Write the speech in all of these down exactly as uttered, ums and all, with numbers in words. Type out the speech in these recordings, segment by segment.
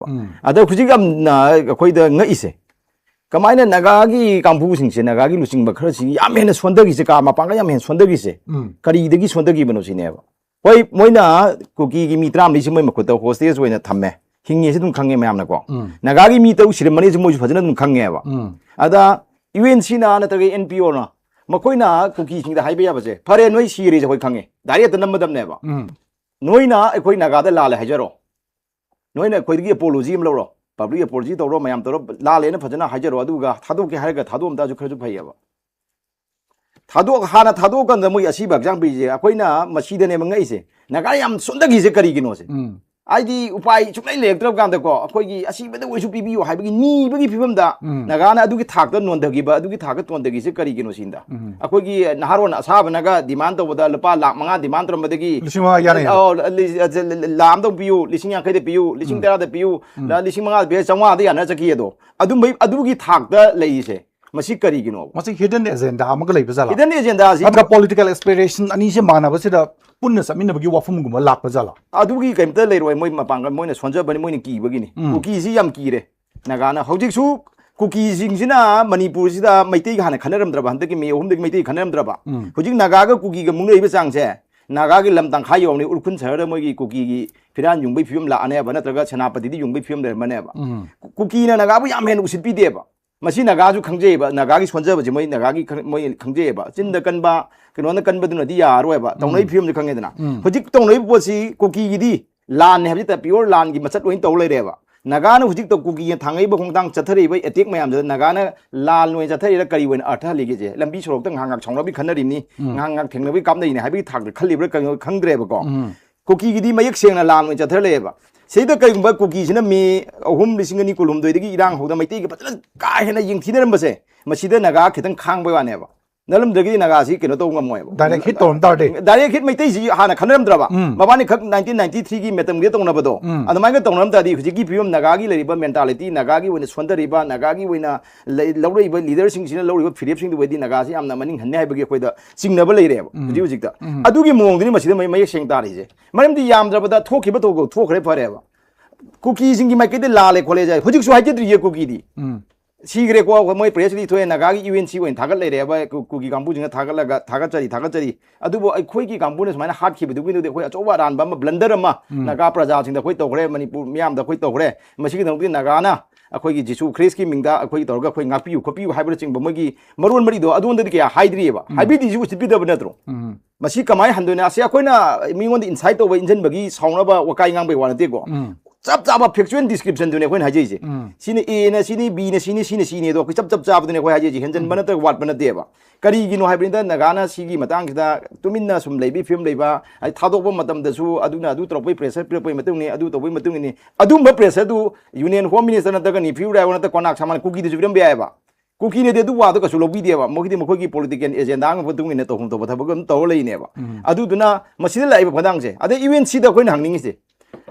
ꯎꯝ꯫ ꯑꯗ ꯍꯧꯖꯤꯛ ꯌꯥꯝꯅ ꯑꯩꯈꯣꯏꯗ ꯉꯛꯏꯁꯦ, ꯀꯃꯥꯏꯅ ꯅꯥꯒꯥꯒꯤ ꯀꯥꯡꯕꯨꯁꯤꯡꯁꯦ, ꯅꯥꯒꯥꯒꯤ ꯂꯨꯆꯤꯡꯕ ꯈꯔꯁꯤ ꯌꯥꯝ ꯍꯦꯟꯅ ꯁꯣꯟꯊꯈꯤꯁꯦ, ꯀꯥ ꯃꯄꯥꯡꯒꯜ ꯌꯥꯝ ꯍꯦꯟꯅ ꯁꯣꯟꯊꯈꯤꯁꯦ, ꯎꯝ꯫ ꯀꯔꯤꯗꯒꯤ ꯁꯣꯟꯊꯈꯤꯕꯅꯣ ꯁꯤꯅꯦꯕ꯫ ꯍꯣꯏ, ꯃꯣꯏꯅ ꯀꯨꯀꯤꯒꯤ ꯃꯤ ꯇꯔꯥꯃꯔꯤꯁꯤ ꯃꯣꯏ ꯃꯈꯨꯠꯇ ꯍꯣꯁꯇꯦꯖ ꯑꯣꯏꯅ ꯊꯝꯃꯦ, ꯍꯤꯡꯉꯦꯁꯤ ꯑꯗꯨꯝ ꯈꯪꯉꯦ ꯃꯌꯥꯝꯅꯀꯣ꯫ ꯎꯝ꯫ ꯅꯥꯒꯥꯒꯤ ꯃꯤ ꯇꯔꯨꯛ ꯁꯤꯔꯝꯃꯅꯤꯁꯤ ꯃꯣꯏꯁꯨ ꯐꯖꯅ ꯑꯗꯨꯝ ꯈꯪꯉꯦꯕ꯫ ꯎꯝ꯫ ꯑꯗ ꯌꯨ ꯑꯦꯟ ꯁꯤꯅ ꯅꯠꯇ꯭ꯔꯒ ꯑꯦꯟ ꯄꯤ ꯑꯣꯅ ꯃꯈꯣꯏꯅ ꯀꯨꯀꯤꯁꯤꯡꯗ ꯍꯥꯏꯕ ꯌꯥꯕꯁꯦ, "ꯐꯔꯦ, ꯅꯣꯏ ꯁꯤꯔꯦꯁꯦ ꯑꯩꯈꯣꯏ ꯈꯪꯉꯦ, ꯗꯥꯏꯔꯦꯛꯇ ꯅꯝꯕꯗꯝꯅꯦꯕ꯫ ꯎꯝ꯫ ꯅꯣꯏꯅ ꯑꯩꯈꯣꯏ ꯅꯥꯒꯥꯗ ꯂꯥꯜꯂꯦ ꯍꯥꯏꯖꯔꯣ, ꯅꯣꯏꯅ ꯑꯩꯈꯣꯏꯗꯒꯤ ꯑꯦꯄꯣꯂꯣꯖꯤ ꯑꯃ ꯂꯧꯔꯣ, ꯄꯕ꯭ꯂꯤꯛ ꯑꯦꯄꯣꯂꯣꯖꯤ ꯇꯧꯔꯣ, ꯃꯌꯥꯝ ꯇꯧꯔꯣ, ꯂꯥꯜꯂꯦꯅ ꯐꯖꯅ ꯍꯥꯏꯖꯔꯣ, ꯑꯗꯨꯒ ꯊꯥꯗꯣꯛꯀꯦ ꯍꯥꯏꯔꯒ ꯊꯥꯗꯣꯛꯑꯝ ꯇꯥꯔꯁꯨ ꯈꯔꯁꯨ ꯐꯩꯌꯦꯕ꯫ ꯊꯥꯗꯣꯛ-, ꯍꯥꯟꯅ ꯊꯥꯗꯣꯛꯑꯀꯥꯟꯗ ꯃꯣꯏ ꯑꯁꯤꯕ ꯍꯛꯆꯥꯡ ꯄꯤꯔꯤꯁꯦ ꯑꯩꯈꯣꯏꯅ ꯃꯁꯤꯗꯅꯦꯕ ꯉꯛꯏꯁꯦ꯫ ꯅꯥꯒꯥ ꯌꯥꯝ ꯁꯣꯟꯊꯈꯤꯁꯦ ꯀꯔꯤꯒꯤꯅꯣꯁꯦ? ꯎꯝ꯫ ꯍꯥꯏꯗꯤ ꯎꯄꯥꯏ ꯁꯨꯡꯂꯩ ꯂꯩꯔꯛꯇ꯭ꯔꯕ ꯀꯥꯟꯗꯀꯣ, ꯑꯩꯈꯣꯏꯒꯤ ꯑꯁꯤꯕꯗ ꯑꯣꯏꯁꯨ ꯄꯤꯕꯤꯌꯨ ꯍꯥꯏꯕꯒꯤ ꯅꯤꯕꯒꯤ ꯐꯤꯕꯝꯗ ꯎꯝ꯫ ꯅꯥꯒꯥꯅ ꯑꯗꯨꯒꯤ ꯊꯥꯛꯇ ꯅꯣꯟꯊꯈꯤꯕ, ꯑꯗꯨꯒꯤ ꯊꯥꯛꯇ ꯇꯣꯟꯊꯈꯤꯁꯦ ꯀꯔꯤꯒꯤꯅꯣ ꯁꯤꯅꯤꯗ꯫ ꯎꯝ꯫ ꯑꯩꯈꯣꯏꯒꯤ ꯅꯍꯥꯔꯣꯟ ꯑꯁꯥꯕꯅꯒ ꯗꯤꯃꯥꯟ ꯇꯧꯕꯗ ꯂꯨꯄꯥ ꯂꯥꯈ ꯃꯉꯥ ꯗꯤꯃꯥꯟ ꯇꯧꯔꯝꯕꯗꯒꯤ ꯂꯤꯁꯤꯡ ꯃꯉꯥ ꯌꯥꯅ ꯌꯥꯅ꯫ ꯑꯧ, ꯂꯤ-, ꯂꯤ-, ꯂꯥꯈ ꯑꯃꯇꯪ ꯄꯤꯌꯨ, ꯂꯤꯁꯤꯡ ꯌꯥꯡꯈꯩꯗ ꯄꯤꯌꯨ, ꯂꯤꯁꯤꯡ ꯎꯝ꯫ ꯇꯔꯥꯗ ꯄꯤꯌꯨ, ꯎꯝ꯫ ꯂ-, ꯂꯤꯁꯤꯡ ꯃꯉꯥꯗ ꯄꯤꯔ ꯆꯥꯝꯃꯉꯥꯗ ꯌꯥꯅ ꯆꯠꯈꯤ ꯑꯗꯣ꯫ ꯑꯗꯨꯝꯕꯩ, ꯑꯗꯨꯒꯤ ꯊꯥꯛꯇ ꯂꯩꯔꯤꯁꯦ꯫ ꯃꯁꯤ ꯀꯔꯤꯒꯤꯅꯣꯕ? ꯃꯁꯤ ꯍꯤꯗꯟ ꯑꯦꯖꯦꯟꯗꯥ ꯑꯃꯒ ꯂꯩꯕ ꯖꯥꯠꯂꯥ? ꯍꯤꯗꯟ ꯑꯦꯖꯦꯟꯗꯥꯁꯤ ꯅꯠꯇ꯭ꯔꯒ ꯄꯣꯂꯤꯇꯤꯀꯦꯜ ꯑꯦꯁꯄꯤꯔꯦꯁꯟ ꯑꯅꯤꯁꯦ ꯃꯥꯟꯅꯕꯁꯤꯗ ꯄꯨꯟꯅ ꯆꯠꯃꯤꯟꯅꯕꯒꯤ ꯋꯥꯐꯝꯒꯨꯝꯕ ꯂꯥꯛꯄ ꯖꯥꯠꯂꯥ? ꯑꯗꯨꯒꯤ ꯀꯩꯝꯇ ꯂꯩꯔꯣꯏ, ꯃꯣꯏ ꯃꯄꯥꯡꯒꯜ, ꯃꯣꯏꯅ ꯁꯣꯟꯖꯕꯅꯤ, ꯃꯣꯏꯅ ꯀꯤꯕꯒꯤꯅꯤ꯫ ꯎꯝ꯫ ꯀꯨꯀꯤꯁꯤ ꯌꯥꯝ ꯀꯤꯔꯦ ꯅꯥꯒꯥꯅ꯫ ꯍꯧꯖꯤꯛꯁꯨ ꯀꯨꯀꯤꯁꯤꯡꯁꯤꯅ ꯃꯅꯤꯄꯨꯔꯁꯤꯗ ꯃꯩꯇꯩꯒ ꯍꯥꯟꯅ ꯈꯟꯅꯔꯝꯗ꯭ꯔꯕ, ꯍꯟꯗꯛꯀꯤ ꯃꯦ ꯑꯍꯨꯝꯗꯒꯤ ꯃꯩꯇꯩ ꯈꯟꯅꯔꯝꯗ꯭ꯔꯕ? ꯎꯝ꯫ ꯍꯧꯖꯤꯛ ꯅꯥꯒꯥꯒ ꯀꯨꯀꯤꯒ ꯃꯨꯛꯅꯔꯤꯕ ꯆꯥꯡꯁꯦ, ꯅꯥꯒꯥꯒꯤ ꯂꯝ ꯇꯪꯈꯥꯏ ꯌꯧꯔꯅꯤ, ꯎꯈ꯭ꯔꯨꯜ ꯁꯍꯔꯗ ꯃꯣꯏꯒꯤ ꯀꯨꯀꯤꯒꯤ ꯐꯤꯔꯥꯟ ꯌꯨꯡꯕꯒꯤ ꯐꯤꯕꯝ ꯂꯥꯛꯑꯅꯦꯕ, ꯅꯠꯇ꯭ꯔꯒ ꯁꯦꯅꯥꯄꯇꯤꯗ ꯌꯨꯡꯕꯒꯤ ꯐꯤꯕꯝ ꯂꯩꯔꯝꯃꯅꯦꯕ꯫ ꯎꯝ꯫ ꯀꯨ-, ꯀꯨꯀꯤꯅ ꯅꯥꯒꯥꯕꯨ ꯌꯥꯝ ꯍꯦꯟꯅ ꯎꯁꯤꯠꯄꯤꯗꯦꯕ꯫ ꯃꯁꯤ ꯅꯥꯒꯥꯁꯨ ꯈꯪꯖꯩꯑꯕ, ꯅꯥꯒꯥꯒꯤ ꯁꯣꯟꯖꯕꯁꯦ ꯃꯣꯏ ꯅꯥꯒꯥꯒꯤ ꯈꯪ-, ꯃꯣꯏ ꯈꯪꯖꯩꯑꯕ꯫ ꯆꯤꯟꯗ ꯀꯟꯕ, ꯀꯩꯅꯣꯅ ꯀꯟꯕꯗꯨꯅꯗꯤ ꯌꯥꯔꯔꯣꯏꯕ꯫ ꯇꯧꯅꯔꯤ ꯎꯝ꯫ ꯐꯤꯕꯝꯁꯦ ꯈꯪꯉꯦꯗꯅ꯫ ꯎꯝ꯫ ꯍꯧꯖꯤꯛ ꯇꯧꯅꯔꯤꯕ ꯄꯣꯠꯁꯤ ꯀꯨꯀꯤꯒꯤꯗꯤ ꯂꯥꯟꯅꯦ ꯍꯥꯏꯕꯁꯤꯗ pure ꯂꯥꯟꯒꯤ ꯃꯆꯠ ꯂꯣꯏꯅ ꯇꯧ ꯂꯩꯔꯦꯕ꯫ ꯅꯥꯒꯥꯅ ꯍꯧꯖꯤꯛ ꯇꯧ-, ꯀꯨꯀꯤꯅ ꯊꯥꯡꯉꯛꯏꯕ ꯈꯣꯡꯊꯥꯡ ꯆꯠꯊꯔꯛꯏꯕ attack ꯃꯌꯥꯝꯁꯤꯗ ꯅꯥꯒꯥꯅ ꯂꯥꯟ ꯑꯣꯏꯅ ꯆꯠꯊꯔꯤꯔ ꯀꯔꯤ ꯑꯣꯏꯅ ꯑꯔꯊ ꯂꯩꯒꯦꯁꯦ? ꯂꯝꯕꯤ ꯁꯣꯔꯣꯛꯇ ꯉꯥꯏꯍꯥꯛ ꯉꯥꯏꯍꯥꯛ ꯁꯥꯎꯅꯕꯤ ꯈꯟꯅꯔꯤꯕꯅꯤ, ꯎꯝ꯫ ꯉꯥꯏꯍꯥꯛ ꯉꯥꯏꯍꯥꯛ ꯊꯦꯡꯅꯕꯤ ꯀꯥꯞꯅꯔꯤꯅꯤ ꯍꯥꯏꯕꯒꯤ ꯊꯥꯛꯇ ꯈꯜꯂꯤꯕ꯭ꯔꯥ ꯀꯩꯅꯣ ꯈꯪꯗ꯭ꯔꯦꯕꯀꯣ꯫ ꯎꯝ꯫ ꯀꯨꯀꯤꯒꯤꯗꯤ ꯃꯌꯦꯛ ꯁꯦꯡꯅ ꯂꯥꯟ ꯑꯣꯏꯅ ꯆꯠꯊꯔ ꯂꯩꯌꯦꯕ꯫ ꯁꯤꯗ ꯀꯔꯤꯒꯨꯝꯕ ꯀꯨꯀꯤꯁꯤꯅ ꯃꯦ ꯑꯍꯨꯝ, ꯂꯤꯁꯤꯡ ꯑꯅꯤ ꯀꯨꯟꯍꯨꯝꯗꯣꯏꯗꯒꯤ ꯏꯔꯥꯡ ꯍꯧꯗꯅ ꯃꯩꯇꯩꯒ ꯐꯖꯅ ꯀꯥ ꯍꯦꯟꯅ ꯌꯦꯡꯊꯤꯅꯔꯝꯕꯁꯦ, ꯃꯁꯤꯗ ꯅꯥꯒꯥ ꯈꯤꯇꯪ ꯈꯥꯡꯕꯩ ꯋꯥꯅꯦꯕ꯫ ꯅꯠꯂꯝꯗ꯭ꯔꯒꯗꯤ ꯅꯥꯒꯥꯁꯤ ꯀꯩꯅꯣ ꯇꯧꯕ ꯉꯝꯃꯣꯏꯕ꯫ Direct hit ꯇꯧꯔꯝ ꯇꯥꯔꯗꯤ? Direct hit ꯃꯩꯇꯩꯁꯤ ꯍꯥꯟꯅ ꯈꯟꯅꯔꯝꯗ꯭ꯔꯕ? ꯎꯝ꯫ ꯃꯕꯥꯅꯤ ꯈꯛ nineteen ninety three ꯒꯤ ꯃꯇꯝꯒꯤꯗ ꯇꯧꯅꯕꯗꯣ꯫ ꯎꯝ꯫ ꯑꯗꯨꯃꯥꯏꯅ ꯇꯧꯅꯔꯝ ꯇꯥꯔꯗꯤ ꯍꯧꯖꯤꯛꯀꯤ ꯐꯤꯕꯝ ꯅꯥꯒꯥꯒꯤ ꯂꯩꯔꯤꯕ mentality, ꯅꯥꯒꯥꯒꯤ ꯑꯣꯏꯅ ꯁꯣꯟꯊꯔꯤꯕ, ꯅꯥꯒꯥꯒꯤ ꯑꯣꯏꯅ ꯂꯩ-, ꯂꯧꯔꯛꯏꯕ leaderꯁꯤꯡꯁꯤꯅ ꯂꯧꯔꯤꯕ ꯐꯤꯔꯦꯞꯁꯤꯡꯗꯨ ꯑꯣꯏꯗꯤ ꯅꯥꯒꯥꯁꯤ ꯌꯥꯝꯅ ꯃꯅꯤꯡ ꯍꯟꯅꯤ ꯍꯥꯏꯕꯒꯤ ꯑꯩꯈꯣꯏꯗ ꯆꯤꯡꯅꯕ ꯂꯩꯔꯦꯕ ꯎꯝ꯫ ꯍꯧꯖꯤꯛ ꯍꯧꯖꯤꯛꯇ꯫ ꯎꯝ꯫ ꯑꯗꯨꯒꯤ ꯃꯑꯣꯡꯗꯨꯅꯤ ꯃꯁꯤꯗ ꯃꯌꯦꯛ ꯁꯦꯡ ꯇꯥꯔꯤꯁꯦ꯫ ꯃꯔꯝꯗꯤ ꯌꯥꯝꯗ꯭ꯔꯕꯗ ꯊꯣꯛꯈꯤꯕ ꯊꯧꯗꯣꯛ ꯊꯣꯛꯈ꯭ꯔꯦ ꯐꯔꯦꯕ꯫ ꯀꯨꯀꯤꯁꯤꯡꯒꯤ ꯃꯥꯏꯀꯩꯗ ꯂꯥꯜꯂꯦ ꯈꯣꯠꯂꯦ ꯍꯥꯏ, ꯍꯧꯖꯤꯛꯁꯨ ꯍꯥꯏꯖꯗ꯭ꯔꯤꯌꯦ ꯀꯨꯀꯤꯗꯤ꯫ ꯎꯝ ꯁꯤꯈ꯭ꯔꯦꯀꯣ, ꯃꯣꯏ ꯄ꯭ꯔꯦꯁ ꯔꯤꯂꯤꯁ ꯊꯣꯛꯑꯦ, ꯅꯥꯒꯥꯒꯤ ꯌꯨ ꯑꯦꯟ ꯁꯤ ꯑꯣꯏꯅ ꯊꯥꯒꯠ ꯂꯩꯔꯦ꯫ ꯑꯩꯈꯣꯏ ꯀꯨ- ꯀꯨꯀꯤ ꯀꯥꯡꯕꯨꯁꯤꯡꯅ ꯊꯥꯒꯠꯂꯒ ꯊꯥꯒꯠꯆꯔꯤ, ꯊꯥꯒꯠꯆꯔꯤ꯫ ꯑꯗꯨꯕꯨ ꯑꯩꯈꯣꯏꯒꯤ ꯀꯥꯡꯕꯨꯅ ꯁꯨꯃꯥꯏꯅ ꯍꯥꯠꯈꯤꯕꯗꯨꯒꯤꯗꯨꯗꯤ ꯑꯩꯈꯣꯏ ꯑꯆꯧꯕ ꯑꯔꯥꯟꯕ ꯑꯃ, ꯕ꯭ꯂꯟꯗꯔ ꯑꯃ ꯎꯝ꯫ ꯅꯥꯒꯥ ꯄ꯭ꯔꯖꯥꯁꯤꯡꯗ ꯑꯩꯈꯣꯏ ꯇꯧꯈ꯭ꯔꯦ, ꯃꯅꯤꯄꯨꯔ ꯃꯤꯌꯥꯝꯗ ꯑꯩꯈꯣꯏ ꯇꯧꯈ꯭ꯔꯦ꯫ ꯃꯁꯤꯒꯤꯗꯃꯛꯇꯗꯤ ꯅꯥꯒꯥꯅ ꯑꯩꯈꯣꯏꯒꯤ ꯖꯤꯁꯨ ꯈ꯭ꯔꯤꯁꯀꯤ ꯃꯤꯡꯗ ꯑꯩꯈꯣꯏ ꯇꯧꯔꯒ ꯑꯩꯈꯣꯏ ꯉꯥꯛꯄꯤꯌꯨ ꯈꯣꯠꯄꯤꯌꯨ ꯍꯥꯏꯕꯅꯆꯤꯡꯕ ꯃꯣꯏꯒꯤ ꯃꯔꯣꯟ ꯃꯔꯤꯗꯣ ꯑꯗꯨꯉꯣꯟꯗꯗꯤ ꯀꯌꯥ ꯍꯥꯏꯗ꯭ꯔꯤꯑꯕ꯫ ꯎꯝ꯫ ꯍꯥꯏꯕꯤꯗ꯭ꯔꯤꯁꯤ ꯎꯁꯤꯠꯄꯤꯗꯕ ꯅꯠꯇ꯭ꯔꯣ? ꯎꯝ ꯃꯁꯤ ꯀꯃꯥꯏꯅ ꯍꯟꯗꯣꯏꯅꯣ? ꯑꯁꯤ ꯑꯩꯈꯣꯏꯅ ꯃꯤꯉꯣꯟꯗ ꯏꯟꯁꯥꯏꯠ ꯇꯧꯕ, ꯏꯟꯖꯟꯕꯒꯤ ꯁꯥꯎꯅꯕ ꯋꯥꯀꯥꯏ ꯉꯥꯡꯕꯒꯤ ꯋꯥ ꯅꯠꯇꯦꯀꯣ꯫ ꯎꯝ ꯆꯞ ꯆꯥꯕ ꯐꯦꯛꯆꯨꯋꯦꯜ ꯗꯤꯁꯀ꯭ꯔꯤꯞꯁꯟꯗꯨꯅꯦ ꯑꯩꯈꯣꯏꯅ ꯍꯥꯏꯖꯩꯁꯦ꯫ ꯎꯝ ꯁꯤꯅ ꯑꯦꯅ ꯁꯤꯅꯤ, ꯕꯤꯅ ꯁꯤꯅꯤ, ꯁꯤꯅ ꯁꯤꯅꯤ, ꯑꯗꯣ ꯑꯩꯈꯣꯏ ꯆꯞ ꯆꯞ ꯆꯥꯕꯗꯨꯅꯦ ꯑꯩꯈꯣꯏ ꯍꯥꯏꯖꯩꯁꯦ, ꯍꯦꯟꯖꯟꯕ ꯎꯝ꯫ ꯅꯠꯇ꯭ꯔꯒ ꯋꯥꯠꯄ ꯅꯠꯇꯦꯕ꯫ ꯀꯔꯤꯒꯤꯅꯣ ꯍꯥꯏꯕꯅꯤꯗ, ꯅꯥꯒꯥꯅ ꯁꯤꯒꯤ ꯃꯇꯥꯡꯁꯤꯗ ꯇꯨꯃꯤꯟꯅ ꯁꯨꯝ ꯂꯩꯕꯒꯤ ꯐꯤꯕꯝ ꯂꯩꯕ, ꯍꯥꯏꯗꯤ ꯊꯥꯗꯣꯛꯄ ꯃꯇꯝꯗꯁꯨ ꯑꯗꯨꯅ ꯑꯗꯨ ꯇꯧꯔꯛꯄꯒꯤ ꯄ꯭ꯔꯦꯁꯔ ꯄꯤꯔꯛꯄꯒꯤ ꯃꯇꯨꯡꯅꯤ, ꯑꯗꯨ ꯇꯧꯕꯒꯤ ꯃꯇꯨꯡ ꯏꯅꯤ꯫ ꯑꯗꯨꯝꯕ ꯄ꯭ꯔꯦꯁꯔꯗꯨ ꯌꯨꯅꯤꯌꯟ ꯍꯣꯝ ꯃꯤꯅꯤꯁꯇꯔ ꯅꯠꯇ꯭ꯔꯒ ꯅꯤꯐꯤꯌꯨ ꯔꯥꯏ ꯅꯠꯇ꯭ꯔꯒ ꯀꯣꯅꯥꯛ ꯁꯃꯥꯟ ꯀꯨꯀꯤꯗꯁꯨ ꯄꯤꯔꯝꯕ ꯌꯥꯏꯑꯕ꯫ ꯀꯨꯀꯤꯅꯗꯤ ꯑꯗꯨ ꯋꯥꯗꯣ ꯀꯩꯁꯨ ꯂꯧꯕꯤꯗꯦꯕ, ꯃꯈꯣꯏꯗꯤ ꯃꯈꯣꯏꯒꯤ ꯄꯣꯂꯤꯇꯤꯀꯦꯜ ꯑꯦꯖꯦꯟꯗꯥꯒꯤ ꯃꯇꯨꯡ ꯏꯟꯅ ꯇꯧꯐꯝ ꯊꯣꯛꯄ ꯊꯕꯛ ꯑꯗꯨꯝ ꯇꯧꯔ ꯂꯩꯅꯦꯕ꯫ ꯎꯝ꯫ ꯑꯗꯨꯗꯨꯅ ꯃꯁꯤꯗ ꯂꯥꯛꯏꯕ ꯈꯣꯡꯊꯥꯡꯁꯦ, ꯑꯗꯩ ꯌꯨ ꯑꯦꯟ ꯁꯤꯗ ꯑꯩꯈꯣꯏꯅ ꯍꯪꯅꯤꯡꯉꯤꯁꯦ,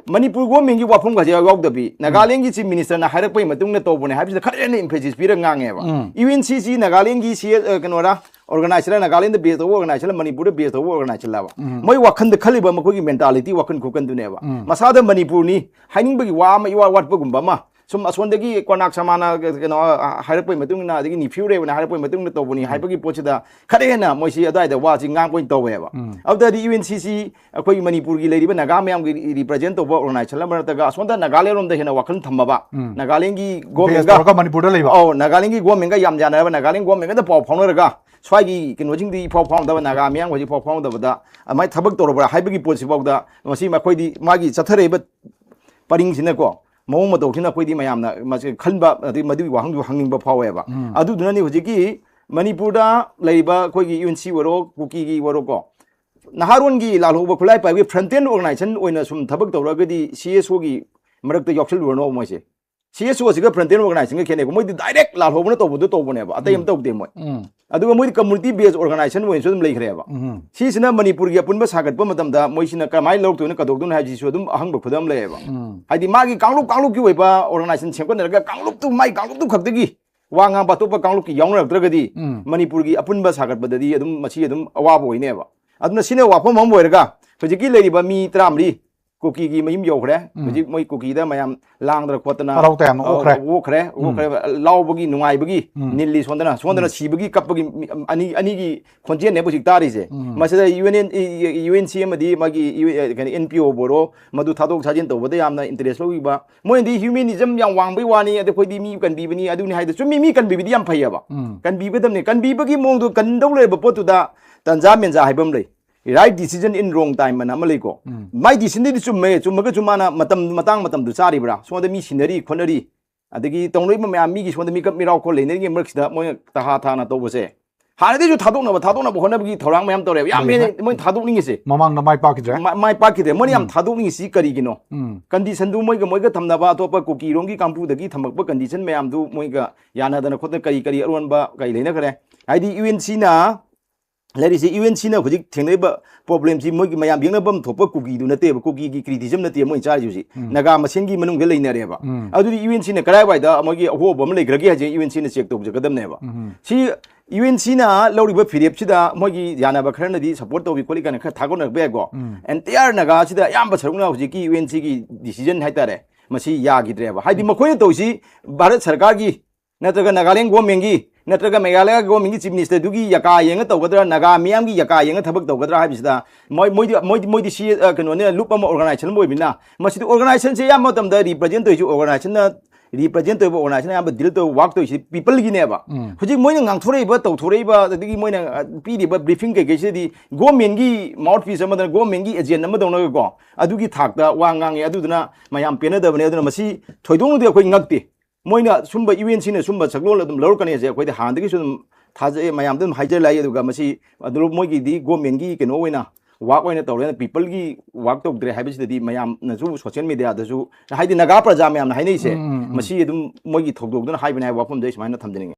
ꯃꯅꯤꯄꯨꯔ ꯒꯣꯔꯃꯦꯟꯒꯤ ꯋꯥꯐꯝꯒꯁꯦ ꯌꯥꯎꯗꯕꯤ, ꯅꯥꯒꯥꯂꯦꯟꯒꯤ ꯆꯤꯐ ꯃꯤꯅꯤꯁꯇꯔꯅ ꯍꯥꯏꯔꯛꯄꯒꯤ ꯃꯇꯨꯡ ꯏꯟꯅ ꯇꯧꯕꯅꯦ ꯍꯥꯏꯕꯁꯤꯗ ꯈꯔ ꯍꯦꯟꯅ ꯏꯝꯐꯦꯁꯤꯁ ꯄꯤꯔꯒ ꯉꯥꯡꯉꯦꯕ꯫ ꯎꯝ꯫ ꯌꯨ ꯑꯦꯟ ꯁꯤꯁꯤ ꯅꯥꯒꯥꯂꯦꯟꯒꯤ ꯁꯤ ꯑꯦ, ꯀꯩꯅꯣꯔ, ꯑꯣꯔꯒꯅꯥꯏꯖꯔ, ꯅꯥꯒꯥꯂꯦꯟꯗ ꯕꯦꯁ ꯇꯧꯕ ꯑꯣꯔꯒꯅꯥꯏꯖꯔ, ꯃꯅꯤꯄꯨꯔꯗ ꯕꯦꯁ ꯇꯧꯕ ꯑꯣꯔꯒꯅꯥꯏꯖꯔ ꯂꯥꯕ? ꯎꯝ꯫ ꯃꯣꯏ ꯋꯥꯈꯟꯗ ꯈꯜꯂꯤꯕ ꯃꯈꯣꯏꯒꯤ ꯃꯦꯟꯇꯥꯂꯤꯇꯤ, ꯋꯥꯈꯜ ꯈꯨꯀꯟꯗꯨꯅꯦꯕ꯫ ꯎꯝ꯫ ꯃꯁꯥꯗ ꯃꯅꯤꯄꯨꯔꯅꯤ ꯍꯥꯏꯅꯤꯡꯕꯒꯤ ꯋꯥ ꯑꯃ ꯏꯋꯥꯠ ꯋꯥꯠꯄꯒꯨꯝꯕ ꯑꯃ, ꯁꯨꯝ ꯑꯁꯣꯝꯗꯒꯤ ꯀꯣꯅꯥꯛ ꯁꯃꯥꯅ ꯀꯩꯅꯣ ꯍꯥꯏꯔꯛꯄꯒꯤ ꯃꯇꯨꯡ ꯏꯟꯅ, ꯑꯗꯒꯤ ꯅꯤꯐꯤꯌꯨ ꯔꯦꯕꯅ ꯍꯥꯏꯔꯛꯄꯒꯤ ꯃꯇꯨꯡ ꯏꯟꯅ ꯇꯧꯕꯅꯤ ꯍꯥꯏꯕꯒꯤ ꯄꯣꯠꯁꯤꯗ ꯈꯔ ꯍꯦꯟꯅ ꯃꯣꯏꯁꯤ ꯑꯗꯨꯋꯥꯏꯗ ꯋꯥꯁꯤ ꯉꯥꯡꯕ ꯑꯣꯏꯅ ꯇꯧꯋꯦꯕ꯫ ꯎꯝ꯫ ꯑꯗꯨꯗꯗꯤ ꯌꯨ ꯑꯦꯟ ꯁꯤ ꯁꯤ ꯑꯩꯈꯣꯏꯒꯤ ꯃꯅꯤꯄꯨꯔꯒꯤ ꯂꯩꯔꯤꯕ ꯅꯥꯒꯥ ꯃꯌꯥꯝꯒꯤ ꯔꯤꯄ꯭ꯔꯖꯦꯟ ꯇꯧꯕ ꯑꯣꯔꯒꯅꯥꯏꯖꯦꯁꯟ ꯑꯃ ꯅꯠꯇ꯭ꯔꯒ ꯑꯁꯣꯝꯗ ꯅꯥꯒꯥꯂꯦꯟ ꯔꯣꯝꯗ ꯍꯦꯟꯅ ꯋꯥꯈꯜ ꯊꯝꯃꯕ, ꯎꯝ꯫ ꯅꯥꯒꯥꯂꯦꯟꯒꯤ ꯕꯦꯁ ꯒꯣꯔꯃꯦꯟꯒ ꯇꯧꯔꯒ ꯃꯅꯤꯄꯨꯔꯗ ꯂꯩꯕ꯫ ꯑꯧ, ꯅꯥꯒꯥꯂꯦꯟꯒꯤ ꯒꯣꯔꯃꯦꯟꯒ ꯌꯥꯝ ꯌꯥꯅꯔꯕ, ꯅꯥꯒꯥꯂꯦꯟ ꯒꯣꯔꯃꯦꯟꯒꯗ ꯄꯥꯎ ꯐꯥꯎꯅꯔꯒ ꯁ꯭ꯋꯥꯏꯒꯤ ꯀꯩꯅꯣꯁꯤꯡꯗꯤ ꯏꯐꯥꯎ ꯐꯥꯎꯅꯗꯕ, ꯅꯥꯒꯥ ꯃꯤꯌꯥꯝ ꯍꯧꯖꯤꯛ ꯐꯥꯎ ꯐꯥꯎꯅꯗꯕꯗ ꯑꯗꯨꯃꯥꯏꯅ ꯊꯕꯛ ꯇꯧꯔꯕ꯭ꯔꯥ ꯍꯥꯏꯕꯒꯤ ꯄꯣꯠꯁꯤꯐꯥꯎꯗ ꯃꯁꯤ ꯃꯈꯣꯏꯗꯤ ꯃꯥꯒꯤ ꯆꯠꯊꯔꯛꯏꯕ ꯄꯔꯤꯡꯁꯤꯅꯀꯣ, ꯃꯑꯣꯡ ꯃꯇꯧꯁꯤꯅ ꯑꯩꯈꯣꯏꯗꯤ ꯃꯌꯥꯝꯅ ꯃꯁꯤ ꯈꯟꯕ, ꯑꯗꯩ ꯃꯗꯨꯒꯤ ꯋꯥꯍꯪꯗꯨ ꯍꯪꯅꯤꯡꯕ ꯐꯥꯎꯋꯦꯕ꯫ ꯎꯝ꯫ ꯑꯗꯨꯗꯨꯅꯅꯤ ꯍꯧꯖꯤꯛꯀꯤ ꯃꯅꯤꯄꯨꯔꯗ ꯂꯩꯔꯤꯕ ꯑꯩꯈꯣꯏꯒꯤ ꯌꯨ ꯑꯦꯟ ꯁꯤ ꯑꯣꯏꯔꯣ, ꯀꯨꯀꯤꯒꯤ ꯑꯣꯏꯔꯣꯀꯣ, ꯅꯍꯥꯔꯣꯟꯒꯤ ꯂꯥꯜꯍꯧꯕ ꯈꯨꯠꯂꯥꯏ ꯄꯥꯏꯕꯒꯤ ꯐ꯭ꯔꯟꯇꯦꯟ ꯑꯣꯔꯒꯅꯥꯏꯖꯦꯁꯟ ꯑꯣꯏꯅ ꯁꯨꯝ ꯊꯕꯛ ꯇꯧꯔꯒꯗꯤ ꯁꯤ ꯑꯦꯁ ꯑꯣꯒꯤ ꯃꯔꯛꯇ ꯌꯥꯎꯁꯜꯂꯨꯔꯅꯣ ꯃꯣꯏꯁꯦ꯫ ꯁꯤ ꯑꯦꯁ ꯑꯣꯁꯤꯒ ꯐ꯭ꯔꯟꯇꯦꯟ ꯑꯣꯔꯒꯅꯥꯏꯖꯦꯁꯟꯒ ꯈꯦꯠꯅꯩꯀꯣ, ꯃꯣꯏꯗꯤ ꯗꯥꯏꯔꯦꯛ ꯂꯥꯜꯍꯧꯕꯅ ꯇꯧꯕꯗꯣ ꯇꯧꯕꯅꯦꯕ, ꯑꯇꯩ ꯑꯃ ꯎꯝ꯫ ꯇꯧꯗꯦ ꯃꯣꯏ꯫ ꯎꯝ꯫ ꯑꯗꯨꯒ ꯃꯣꯏꯗꯤ ꯀꯝꯃꯨꯅꯤꯇꯤ ꯕꯦꯁ ꯑꯣꯔꯒꯅꯥꯏꯖꯦꯁꯟ ꯑꯣꯏꯅꯁꯨ ꯑꯗꯨꯝ ꯂꯩꯈ꯭ꯔꯦꯕ꯫ ꯎꯝ꯫ ꯁꯤꯁꯤꯅ ꯃꯅꯤꯄꯨꯔꯒꯤ ꯑꯄꯨꯟꯕ ꯁꯥꯒꯠꯄ ꯃꯇꯝꯗ ꯃꯣꯏꯁꯤꯅ ꯀꯃꯥꯏꯅ ꯂꯧꯔꯛꯇꯣꯏꯅꯣ, ꯀꯩꯗꯧꯗꯣꯏꯅꯣ ꯍꯥꯏꯕꯁꯤꯁꯨ ꯑꯗꯨꯝ ꯑꯍꯪꯕ ꯈꯨꯗꯝ ꯂꯩꯌꯦꯕ꯫ ꯎꯝ꯫ ꯍꯥꯏꯗꯤ ꯃꯥꯒꯤ ꯀꯥꯡꯂꯨꯞ ꯀꯥꯡꯂꯨꯞꯀꯤ ꯑꯣꯏꯕ ꯑꯣꯔꯒꯅꯥꯏꯖꯦꯁꯟ ꯁꯦꯝꯒꯠꯅꯔꯒ ꯀꯥꯡꯂꯨꯞꯇꯨ, ꯃꯥꯒꯤ ꯀꯥꯡꯂꯨꯞꯇꯨ ꯈꯛꯇꯒꯤ ꯋꯥ ꯉꯥꯡꯕ, ꯑꯇꯣꯞꯄ ꯀꯥꯡꯂꯨꯞꯀꯤ ꯌꯥꯎꯅꯔꯛꯇ꯭ꯔꯒꯗꯤ ꯎꯝ꯫ ꯃꯅꯤꯄꯨꯔꯒꯤ ꯑꯄꯨꯟꯕ ꯁꯥꯒꯠꯄꯗꯗꯤ ꯑꯗꯨꯝ ꯃꯁꯤ ꯑꯗꯨꯝ ꯑꯋꯥꯕ ꯑꯣꯏꯅꯦꯕ꯫ ꯑꯗꯨꯅ ꯁꯤꯅ ꯋꯥꯐꯝ ꯑꯃ ꯑꯣꯏꯔꯒ ꯍꯧꯖꯤꯛꯀꯤ ꯂꯩꯔꯤꯕ ꯃꯤ ꯇꯔꯥꯃꯔꯤ ꯀꯨꯀꯤꯒꯤ ꯃꯌꯨꯝ ꯌꯧꯈ꯭ꯔꯦ꯫ ꯍꯧꯖꯤꯛ ꯃꯣꯏ ꯀꯨꯀꯤꯗ ꯃꯌꯥꯝ ꯂꯥꯡꯗꯅ ꯈꯣꯠꯇꯅ ꯍꯔꯥꯎ ꯇꯌꯥꯝꯅ ꯑꯣꯛꯈ꯭ꯔꯦ꯫ ꯑꯣꯛꯈ꯭ꯔꯦ ꯑꯣꯛꯈ꯭ꯔꯦ꯫ ꯂꯥꯎꯕꯒꯤ ꯅꯨꯡꯉꯥꯏꯕꯒꯤ ꯅꯤꯜꯂꯤ ꯁꯣꯟꯗꯅ ꯁꯣꯟꯗꯅ ꯁꯤꯕꯒꯤ ꯀꯞꯄꯒꯤ ꯃꯤ- ꯑꯅꯤ ꯑꯅꯤꯒꯤ ꯈꯣꯟꯖꯦꯜꯅꯦꯕ ꯍꯧꯖꯤꯛ ꯇꯥꯔꯤꯁꯦ꯫ ꯃꯁꯤꯗ U N U N C ꯑꯃꯗꯤ ꯃꯥꯒꯤ ꯌꯨ- ꯑꯦ, ꯀꯩꯅꯣ ꯑꯦꯟ ꯄꯤ ꯑꯣꯕꯨ ꯑꯣꯏꯔꯣ, ꯃꯗꯨ ꯊꯥꯗꯣꯛ ꯊꯥꯖꯤꯟ ꯇꯧꯕꯗ ꯌꯥꯝꯅ ꯏꯟꯇꯔꯦꯁ ꯂꯧꯈꯤꯕ꯫ ꯃꯣꯏꯅꯗꯤ ꯍ꯭ꯌꯨꯃꯦꯅꯤꯖꯝ ꯌꯥꯝ ꯋꯥꯡꯕꯩ ꯋꯥꯅꯤ, ꯑꯗ ꯑꯩꯈꯣꯏꯗꯤ ꯃꯤ ꯀꯟꯕꯤꯕꯅꯤ ꯑꯗꯨꯅꯤ ꯍꯥꯏꯗ ꯆꯨꯝꯃꯤ, ꯃꯤ ꯀꯟꯕꯤꯕꯗꯤ ꯌꯥꯝ ꯐꯩꯌꯦꯕ꯫ ꯀꯟꯕꯤꯒꯗꯕꯅꯤ꯫ ꯀꯟꯕꯤꯕꯒꯤ ꯃꯑꯣꯡꯗꯣ ꯀꯟꯗꯧ ꯂꯩꯔꯕ ꯄꯣꯠꯇꯨꯗ ꯇꯟꯖꯥ ꯃꯦꯟꯖꯥ ꯍꯥꯏꯕ ꯑꯃ ꯂꯩ꯫ Right decision in wrong time ꯑꯅ ꯑꯃ ꯂꯩꯀꯣ꯫ ꯃꯥꯏ decisionꯗꯤ ꯆꯨꯝꯃꯦ, ꯆꯨꯝꯃꯒꯁꯨ ꯃꯥꯅ ꯃꯇꯝ ꯃꯇꯥꯡ ꯃꯇꯝꯗꯨ ꯆꯥꯔꯤꯕ꯭ꯔꯥ? ꯁꯣꯝꯗ ꯃꯤ ꯁꯤꯅꯔꯤ ꯈꯣꯠꯅꯔꯤ, ꯑꯗꯒꯤ ꯇꯧꯅꯔꯤꯕ ꯃꯌꯥꯝ ꯃꯤꯒꯤ ꯁꯣꯝꯗ ꯃꯤꯀꯞ ꯃꯤꯔꯥꯎ ꯈꯣꯜ ꯂꯩꯅꯔꯤꯉꯩ ꯃꯔꯛꯁꯤꯗ ꯃꯣꯏꯅ ꯇꯍꯥ ꯊꯥꯅ ꯇꯧꯕꯁꯦ꯫ ꯍꯥꯟꯅꯗꯩꯁꯨ ꯊꯥꯗꯣꯛꯅꯕ ꯊꯥꯗꯣꯛꯅꯕ ꯍꯣꯠꯅꯕꯒꯤ ꯊꯧꯔꯥꯡ ꯃꯌꯥꯝ ꯇꯧꯔꯦꯕ꯫ ꯌꯥꯝ ꯍꯦꯟꯅ ꯃꯣꯏꯅ ꯊꯥꯗꯣꯛꯅꯤꯡꯉꯤꯁꯦ꯫ ꯃꯃꯥꯡꯗ ꯃꯥꯏ ꯄꯥꯛꯈꯤꯗ꯭ꯔꯦ꯫ ꯃꯥ- ꯃꯥꯏ ꯄꯥꯛꯈꯤꯗ꯭ꯔꯦ꯫ ꯃꯣꯏꯅ ꯌꯥꯝ ꯊꯥꯗꯣꯛꯅꯤꯡꯉꯤꯁꯤ ꯀꯔꯤꯒꯤꯅꯣ? ꯀꯟꯗꯤꯁꯟꯗꯨ ꯃꯣꯏꯒ ꯃꯣꯏꯒ ꯊꯝꯅꯕ ꯑꯇꯣꯞꯄ ꯀꯨꯀꯤꯔꯣꯝꯒꯤ ꯀꯥꯡꯕꯨꯗꯒꯤ ꯊꯝꯃꯛꯄ ꯀꯟꯗꯤꯁꯟ ꯃꯌꯥꯝꯗꯨ ꯃꯣꯏꯒ ꯌꯥꯅꯗꯅ ꯈꯣꯠꯇꯅ ꯀꯔꯤ ꯀꯔꯤ ꯑꯔꯣꯟꯕ ꯀꯔꯤ ꯂꯩꯅꯈ꯭ꯔꯦ? ꯍꯥꯏꯗꯤ ꯌꯨ ꯑꯦꯟ ꯁꯤꯅ ꯂꯩꯔꯤꯁꯦ, ꯌꯨ ꯑꯦꯟ ꯁꯤꯅ ꯍꯧꯖꯤꯛ ꯊꯦꯡꯅꯔꯤꯕ ꯄ꯭ꯔꯣꯕ꯭ꯂꯦꯝꯁꯤ ꯃꯣꯏꯒꯤ ꯃꯌꯥꯝ ꯌꯦꯡꯅꯐꯝ ꯊꯣꯛꯄ ꯀꯨꯀꯤꯗꯨ ꯅꯠꯇꯦꯕ, ꯀꯨꯀꯤꯒꯤ ꯀ꯭ꯔꯤꯇꯤꯖꯝ ꯅꯠꯇꯦꯕ ꯃꯣꯏꯅ ꯆꯥꯔꯤꯁꯦ ꯍꯧꯖꯤꯛ꯫ ꯅꯥꯒꯥ ꯃꯁꯦꯟꯒꯤ ꯃꯅꯨꯡꯗ ꯂꯩꯅꯔꯦꯕ꯫ ꯑꯗꯨꯗꯤ ꯌꯨ ꯑꯦꯟ ꯁꯤꯅ ꯀꯗꯥꯏꯋꯥꯏꯗ ꯃꯣꯏꯒꯤ ꯑꯍꯣꯕ ꯑꯃ ꯂꯩꯈ꯭ꯔꯒꯦ ꯍꯥꯏꯁꯦ ꯌꯨ ꯑꯦꯟ ꯁꯤꯅ ꯆꯦꯛ ꯇꯧꯖꯒꯗꯕꯅꯦꯕ꯫ ꯁꯤ ꯌꯨ ꯑꯦꯟ ꯁꯤꯅ ꯂꯧꯔꯤꯕ ꯐꯤꯔꯦꯞꯁꯤꯗ ꯃꯣꯏꯒꯤ ꯌꯥꯅꯕ ꯈꯔꯅꯗꯤ ꯁꯞꯄꯣꯔꯠ ꯇꯧꯕꯤ ꯈꯣꯠꯂꯤ ꯀꯥꯏꯅ ꯈꯔ ꯊꯥꯒꯠꯅꯔꯛꯄ ꯌꯥꯏꯀꯣ꯫ ꯑꯦꯟꯇꯤꯌꯥꯔ ꯅꯥꯒꯥꯁꯤꯗ ꯑꯌꯥꯝꯕ ꯁꯔꯨꯛꯅ ꯍꯧꯖꯤꯛꯀꯤ ꯌꯨ ꯑꯦꯟ ꯁꯤꯒꯤ ꯗꯤꯁꯤꯖꯟ ꯍꯥꯏꯇꯥꯔꯦ, ꯃꯁꯤ ꯌꯥꯈꯤꯗ꯭ꯔꯦꯕ꯫ ꯍꯥꯏꯗꯤ ꯃꯈꯣꯏꯅ ꯇꯧꯔꯤꯁꯤ ꯚꯥꯔꯠ ꯁꯔꯀꯥꯔꯒꯤ ꯅꯠꯇ꯭ꯔꯒ ꯅꯥꯒꯥꯂꯦꯟ ꯒꯣꯔꯃꯦꯟꯒꯤ ꯅꯠꯇ꯭ꯔꯒ ꯃꯦꯘꯥꯂꯌꯥ ꯒꯣꯔꯃꯦꯟꯒꯤ ꯆꯤꯐ ꯃꯤꯅꯤꯁꯇꯔꯗꯨꯒꯤ ꯌꯥꯀꯥ ꯌꯦꯡꯉ ꯇꯧꯒꯗ꯭ꯔꯥ, ꯅꯥꯒꯥ ꯃꯤꯌꯥꯝꯒꯤ ꯌꯥꯀꯥ ꯌꯦꯡꯉ ꯊꯕꯛ ꯇꯧꯒꯗ꯭ꯔꯥ ꯍꯥꯏꯕꯁꯤꯗ ꯃꯣꯏ ꯃꯣꯏꯗꯤ ꯃꯣꯏꯗꯤ ꯃꯣꯏꯗꯤ ꯁꯤ ꯑ, ꯀꯩꯅꯣꯅꯦ, ꯂꯨꯞ ꯑꯃ, ꯑꯣꯔꯒꯅꯥꯏꯖꯦꯁꯟ ꯑꯃ ꯑꯣꯏꯕꯅꯤꯅ, ꯃꯁꯤꯗꯤ ꯑꯣꯔꯒꯅꯥꯏꯖꯦꯁꯟꯁꯦ ꯑꯌꯥꯝꯕ ꯃꯇꯝꯗ ꯔꯤꯄ꯭ꯔꯖꯦꯟ ꯇꯧꯔꯤꯁꯤ ꯑꯣꯔꯒꯅꯥꯏꯖꯦꯁꯟꯅ ꯔꯤꯄ꯭ꯔꯖꯦꯟ ꯇꯧꯔꯤꯕ, ꯑꯣꯔꯒꯅꯥꯏꯖꯦꯁꯟ ꯑꯌꯥꯝꯕ ꯗꯤꯜ ꯇꯧꯔꯤꯕ, ꯋꯥꯛ ꯇꯧꯔꯤꯁꯤ ꯄꯤꯄꯜꯒꯤꯅꯦꯕ꯫ ꯍꯧꯖꯤꯛ ꯃꯣꯏꯅ ꯉꯥꯡꯊꯣꯔꯛꯏꯕ, ꯇꯧꯊꯣꯔꯛꯏꯕ, ꯑꯗꯒꯤ ꯃꯣꯏꯅ ꯑ, ꯄꯤꯔꯤꯕ ꯕ꯭ꯔꯤꯐꯤꯡ ꯀꯩꯀꯩꯁꯤꯗꯤ ꯒꯣꯔꯃꯦꯟꯒꯤ ꯃꯥꯎꯠ ꯄꯤꯁ ꯑꯃꯗꯅ, ꯒꯣꯔꯃꯦꯟꯒꯤ ꯑꯦꯖꯦꯟ ꯑꯃꯗꯧꯅꯒꯀꯣ, ꯑꯗꯨꯒꯤ ꯊꯥꯛꯇ ꯋꯥ ꯉꯥꯡꯉꯦ꯫ ꯑꯗꯨꯗꯨꯅ ꯃꯌꯥꯝ ꯄꯦꯟꯅꯗꯕꯅꯦ꯫ ꯑꯗꯨꯅ ꯃꯁꯤ ꯊꯣꯏꯗꯣꯛꯅꯗꯤ ꯑꯩꯈꯣꯏ ꯉꯛꯇꯦ꯫ ꯃꯣꯏꯅ ꯁꯨꯝꯕ ꯌꯨ ꯑꯦꯟ ꯁꯤꯅ ꯁꯨꯝꯕ ꯁꯛꯂꯣꯟ ꯑꯗꯨꯝ ꯂꯧꯔꯛꯀꯅꯤ ꯍꯥꯏꯁꯦ ꯑꯩꯈꯣꯏꯗꯤ ꯍꯥꯟꯅꯗꯒꯤꯁꯨ ꯑꯗꯨꯝ ꯊꯥꯖꯩ, ꯃꯌꯥꯝꯗ ꯑꯗꯨꯝ ꯍꯥꯏꯖꯔ ꯂꯥꯛꯏ꯫ ꯑꯗꯨꯒ ꯃꯁꯤ ꯑꯗꯨ ꯃꯣꯏꯒꯤꯗꯤ ꯒꯣꯔꯃꯦꯟꯒꯤ ꯀꯩꯅꯣ ꯑꯣꯏꯅ ꯋꯥꯛ ꯑꯣꯏꯅ ꯇꯧꯔꯦꯅ, ꯄꯤꯄꯜꯒꯤ ꯋꯥꯛ ꯇꯧꯗ꯭ꯔꯦ ꯍꯥꯏꯕꯁꯤꯗꯗꯤ ꯃꯌꯥꯝꯅꯁꯨ ꯁꯣꯁꯤꯌꯦꯜ ꯃꯦꯗꯤꯌꯥꯗꯁꯨ, ꯍꯥꯏꯗꯤ ꯅꯥꯒꯥ ꯄ꯭ꯔꯖꯥ ꯃꯌꯥꯝꯅ ꯍꯥꯏꯅꯩꯁꯦ, ꯃꯁꯤ ꯑꯗꯨꯝ ꯃꯣꯏꯒꯤ ꯊꯧꯗꯣꯛꯇꯨꯅ ꯍꯥꯏꯕꯅꯦ ꯍꯥꯏꯕ ꯋꯥꯐꯝꯗꯣ ꯑꯩ ꯁꯨꯃꯥꯏꯅ ꯊꯝꯖꯅꯤꯡꯉꯤ꯫